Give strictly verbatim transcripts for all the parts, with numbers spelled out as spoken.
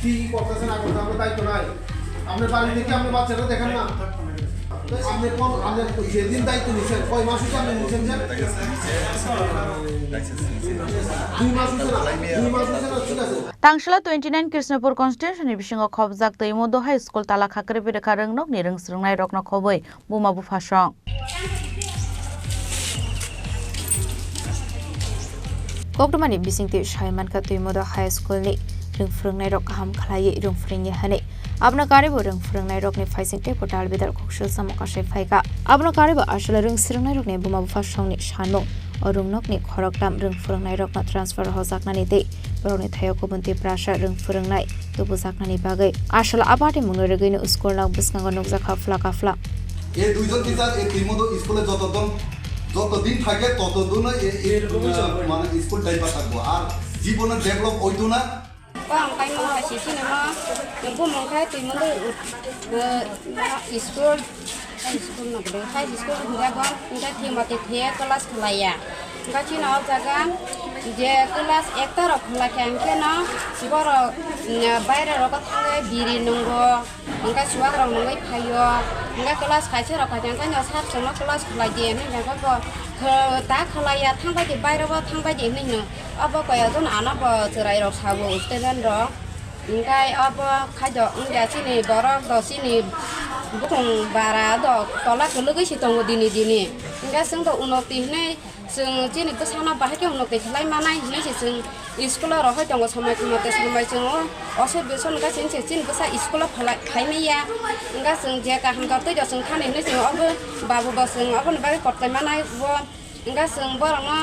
কি করতেছেন, আগে তো আপনার দায়িত্ব নাই। আপনার বাড়ি থেকে আপনার বাচ্চারা দেখেন না। আপনি কোন, আপনি যেদিন দায়িত্ব নিচ্ছেন, কয় মাস হচ্ছে আপনি নিচ্ছেন যে? দুই মাস হচ্ছে না, দুই মাস হচ্ছে না, ঠিক আছে। Tangsala twenty nine Krishnapur constituency ni bisingo khobjak Twimodo High School tala khakri birikha rwngnokni rwngsrwngnairokno khobwi buma buphasong. Koktwmani bisingtwi sai mankha Twimodo High School ni rwng phwrwngnairok kaham khlaiwi rwng phwrwngya hwnwi. Abono karwibo rwng phwrwngnairokni phaising tei kwtal bidal kok selsamo kasai phaikha. Abono karwibo aswk rwng swrwngnairokni buma bupha songni sanmung. O rwngnokni khoroktham rwng phwrwngnairokno transfer hojaknani tei borokni thaio kubun Tiprasa rwng phwrwngnai tubujaknani bagwi aswk a party mungno rwgwino school nok bwskango nukjakha phlaka phlak. এই দুইজন টিচার এই তুইমতো স্কুলে যতজন যতদিন থাকে ততদিনই এই এই মানে স্কুল টাইপার থাকবো। আর জীবনে ডেভেলপ হইতো না। Ang kaimang hai si sinima bumung khai twi mungwi school, high school no bwdai, high school hwnjago, hwnkhe thwi mati thwiya class khlaiya. Hwnkhe chini o jaga je class ekta rok khlai kha, hwnkhe no borok baire rogo thangwi biri nwngo, hwnkhe chuwak rok nungwi phaio, hwnkhe class kaisa rok kha, hwnkhe no sir chwngno class khlai di hinwi hwnkhe bo ta khlaiya, thangbai di baire bo thangbai di hinwi no. Abo koyokjon ano bo chwrairok sabo student rok. Hwnkhe abo khaito wngya chini borok do chini bukung bara do tola kwlwgwi si tongo dini dini. Hwnkhe chwng do unoti hinwi chwng chini bwsano bahai khe unoti khlai manai hinwi se chwng school o rohoi tongo somoi mote somoi chwng o oswk bwswk hwnkhe chwng se chini bwsa school o phalai phaimaya. Hwnkhe chwng je kaham khe twi do chwng thani hinwi chwng obo babu bo chwng oboni bagwi kotlai manai bo. Hwnkhe chwng borokno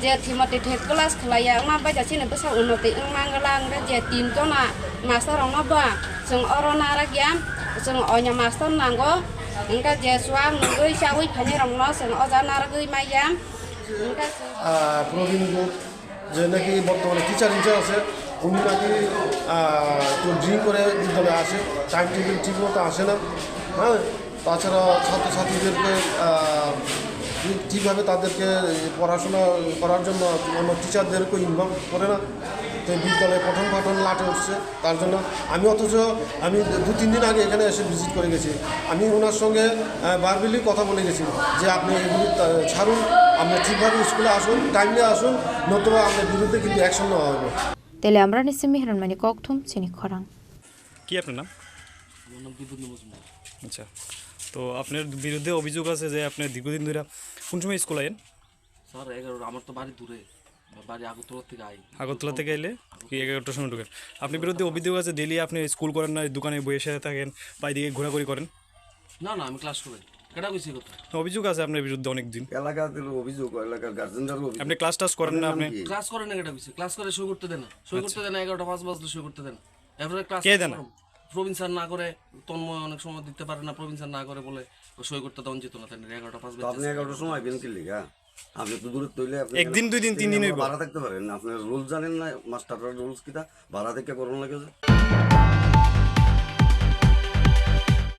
je thwimati thwi class khlaiya, wngma bai da chini bwsa unoti wngma wngla, hwnkhe je tin jona master rokno ba chwng oro narakya, chwng oina master nango, hwnkhe je chuwak nugwi chaui phainai rokno chwng o jaga naragwi maya, hwnkhe chwng Ah, Probin Gup, যে নাকি বর্তমানে teacher in charge আছে, উনি নাকি, আহ, একটু ড্রিঙ্ক করে বিদ্যালয়ে আসে, টাইম টেবিল ঠিক মতো আসে না, হ্যাঁ। তাছাড়া ছাত্রছাত্রীদেরকে, আহ, ঠিক-, ঠিকভাবে তাদেরকে পড়াশোনা করার জন্য অন্য টিচারদেরকে ইনভলভ করে না। তো বিদ্যালয়ে পঠন পাঠন লাটে উঠছে, তার জন্য আমি অথচ আমি দু তিন দিন আগে এখানে এসে ভিজিট করে গেছি। আমি ওনার সঙ্গে, আহ, ভার্বালি কথা বলে গেছি যে আপনি এগুলি, আহ, ছাড়ুন, আপনি ঠিকভাবে স্কুলে আসুন, টাইমলি আসুন, নতুবা আপনার বিরুদ্ধে কিন্তু অ্যাকশন নেওয়া হবে। Tele Amrani simi hiranmani kokthum chini khorang. কি আপনার নাম? আমার নাম বিদ্যুৎ মজুমদার। আচ্ছা, তো আপনার বিরুদ্ধে অভিযোগ আছে যে আপনি দীর্ঘদিন ধরে কোন সময় স্কুল আইন? স্যার, এগারো, আমার তো বাড়ি দূরে, বাড়ি আগরতলা থেকে আই। আগরতলা থেকে এলে কি এগারোটার সময় ঢুকেন? আপনার বিরুদ্ধে অভিযোগ আছে, ডেইলি আপনি স্কুল করেন না, দোকানে বসে থাকেন বা এদিকে ঘোরাঘুরি করেন? না, না, আমি ক্লাস করি। কেটা কইছি কথা? অভিযোগ আছে আপনার বিরুদ্ধে অনেক দিন। এলাকার অভিযোগ, এলাকার গার্জেনদের অভিযোগ। আপনি ক্লাস টাস করেন না? আপনার নাম আপনি কি? ক্লাস করে না, কেটা কইছি? ক্লাস করে সই করতে দেন না। সই আচ্ছা। করতে দেন না, এগারোটা পাঁচ বাজলে সই করতে দেন। এরপরে ক্লাস কে দেন? প্রবীণ স্যার না করে, তন্ময় অনেক সময় দিতে পারে না, প্রবীণ স্যার না করে বলে সই করতে দেওয়া যেত না, তাই না? এগারোটা পাঁচ তো আপনি বাজে। এগারোটার সময় আইবেন কি লিগা? আপনি তো দূরে তৈলে আপনি একদিন, দুই দিন, তিন দিন হইব। বাড়া থাকতে পারেন, আপনার রুলস জানেন না, মাস্টাররা রুলস কিতা বাড়া থেকে করুন লাগে যে?